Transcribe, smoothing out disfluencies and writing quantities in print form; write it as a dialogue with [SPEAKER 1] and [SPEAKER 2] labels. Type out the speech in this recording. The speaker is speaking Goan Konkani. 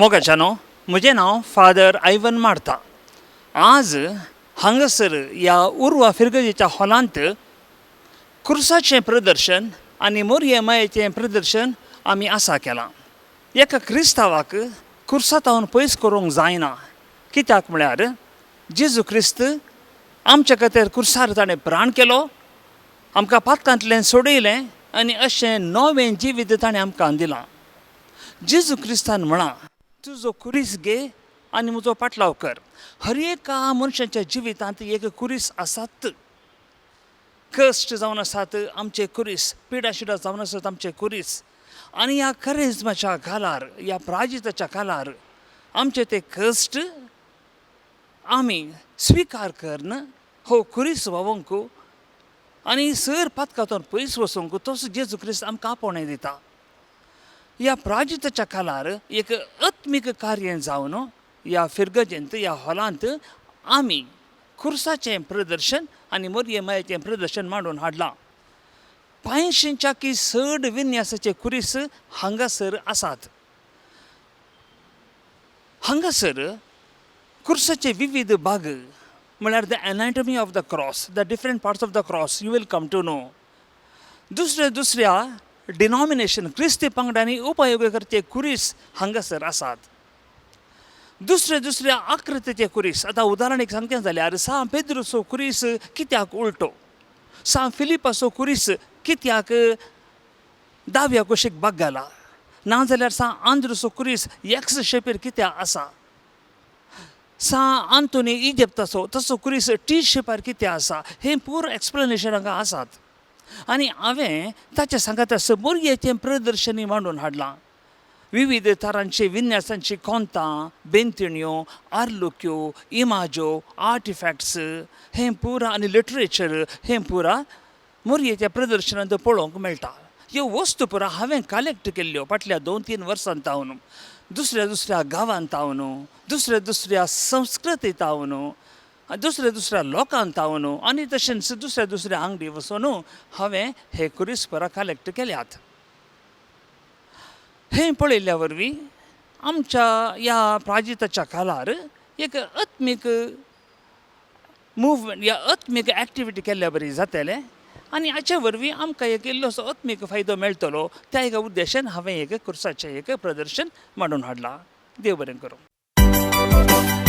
[SPEAKER 1] मोगाच्यानो, म्हजें नांव फादर आयवन मार्ता. आज हांगासर ह्या उर्वा फिरगजेच्या हॉलांत खुर्साचें प्रदर्शन आनी मोरये मायेचें प्रदर्शन आमी आसा केलां. एका क्रिस्तांवाक खुर्सा पयस करूंक जायना, कित्याक म्हळ्यार जेजू क्रिस्त आमच्या खातीर खुर्सार ताणें प्राण केलो, आमकां पातकांतल्यान सोडयलें आनी अशें नवें जिवीत ताणें आमकां दिलां. जेजू क्रिस्तान म्हळां, तुजो खुरीस घे आनी म्हजो पाटलाव कर. हर एका मनशाच्या जिवितांत एक खुरीस आसात. कश्ट जावन आसात आमचे खुरीस, पिडा शिडा जावन आसात आमचे खुरीस. आनी ह्या करेज्माच्या कालार, ह्या प्राजिताच्या कालार आमचे ते कश्ट आमी स्विकार करून हो खुरीस व्हांवोंक आनी सर पातकांतून पयस वचूंक तसो जेजू क्रिस्त आमकां आपोवणें दिता. ह्या प्राजिताच्या कालार एक आत्मीक कार्य जावन ह्या फिरगजेंत, ह्या हॉलांत आमी खुर्साचें प्रदर्शन आनी मोरये मायेचें प्रदर्शन मांडून हाडलां. पांयशींच्या की चड विन्यासाचे खुरीस हांगासर आसात. हांगासर खुर्साचे विविध भाग म्हळ्यार the anatomy of the cross, the different parts of the cross you will come to know. दुसऱ्या दुसऱ्या डिनॉमिनेशन क्रिस्ती पंगडांनी उपयोग करचे खुरीस हांगासर आसात. दुसऱ्या दुसऱ्या आकृतीचे खुरीस, आतां उदाहरण एक सांगचें जाल्यार सांत पेद्रूचो खुरीस कित्याक उलटो, सांत फिलिपाचो खुरीस कित्याक दाव्या कुशीक बाग घाला, नाजाल्यार सांत आंद्रूचो खुरीस एक्स शेपीर कित्याक आसा, सांत आंतोनी इजिप्ताचो तसो खुरीस टी शेपार कित्याक आसा, हें पूर एक्सप्लेनेशन हांगा आसात. आनी हांवें ताच्या सांगाता मोरयेचें प्रदर्शनी मांडून हाडलां. विविध तरांची विन्यासांची कोंतां, बेंतिण्यो, आर्लुक्यो, इमाज्यो, आर्टिफॅक्ट्स हें पुरा आनी लिटरेचर हें पुरा मोरयेच्या प्रदर्शनांत पळोवंक मेळटा. ह्यो वस्तू पुरा हांवें कलेक्ट केल्ल्यो फाटल्या 2-3 वर्सां तावन, दुसऱ्या दुसऱ्या गांवांत तावन, दुसऱ्या दुसऱ्या संस्कृती तावन, दुसऱ्या दुसऱ्या लोकांत तावन आनी तशेंच दुसऱ्या दुसऱ्या आंगडी वचून हांवें हे खुरीस पुरा कलेक्ट केल्यात. हें पळयल्ल्या वरवीं आमच्या ह्या प्राजिताच्या काळार एक आत्मीक मुवमेंट या आत्मीक एक्टिविटी केल्ल्या बरी जातलें आनी हाचे वरवीं आमकां एक इल्लोसो आत्मीक फायदो मेळटलो. त्या एका उद्देशान हांवें एक खुर्साचें एक प्रदर्शन मांडून हाडलां. देव बरें करूं.